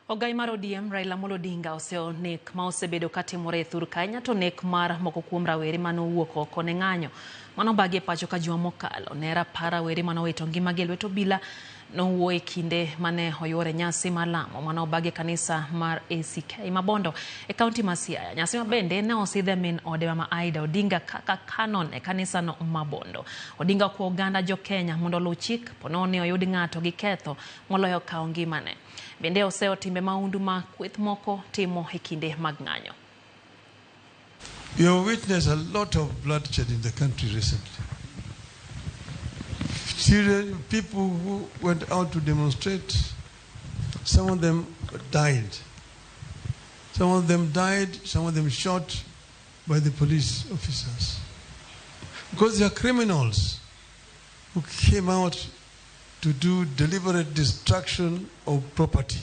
Ogai mar ODM Raila Amolo Odinga oseyo nek ma osebedo katimore e thur ka to nek mar moko kuom rawere mane owuok oko ne ng'anyo mano obagi e pacho ka juma mokalo. Ne rapar rawere mane owito ngimagi e lwet obila nowuo e kinde mane oyuore nyasi mar lamo mane obagi e kanisa mar ACK Mabondo e kaunti ma Siaya. Nyasi ma bende ne osidhe min ode Mama Aida Odinga kaka canon e kanisano Mabondo. Odinga okwa oganda jo Kenya mondo oluw chik ponono ni oyud ng'ato gi ketho moloyo kawo ngimane. Bende oseyo timbe mahundu ma kweth moko timo e kinde mag ng'anyo. You have witnessed a lot of bloodshed in the country recently. Children, people who went out to demonstrate, some of them died. Some of them died, some of them shot by the police officers. Because they are criminals who came out to do deliberate destruction of property.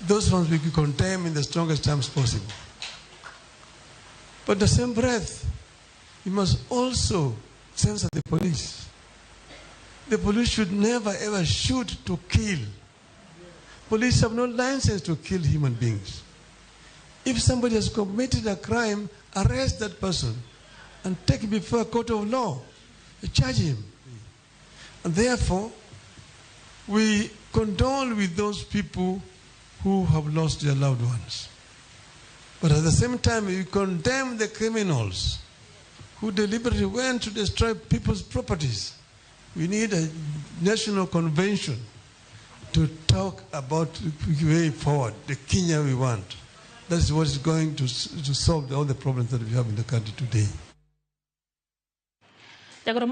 Those ones we could condemn in the strongest terms possible. But the same breath, you must also censor the police. The police should never ever shoot to kill. Police have no license to kill human beings. If somebody has committed a crime, arrest that person and take him before a court of law. Charge him. And therefore, we condole with those people who have lost their loved ones. But at the same time, we condemn the criminals who deliberately went to destroy people's properties. We need a national convention to talk about the way forward, the Kenya we want. That is what is going to solve all the problems that we have in the country today. Jagoro.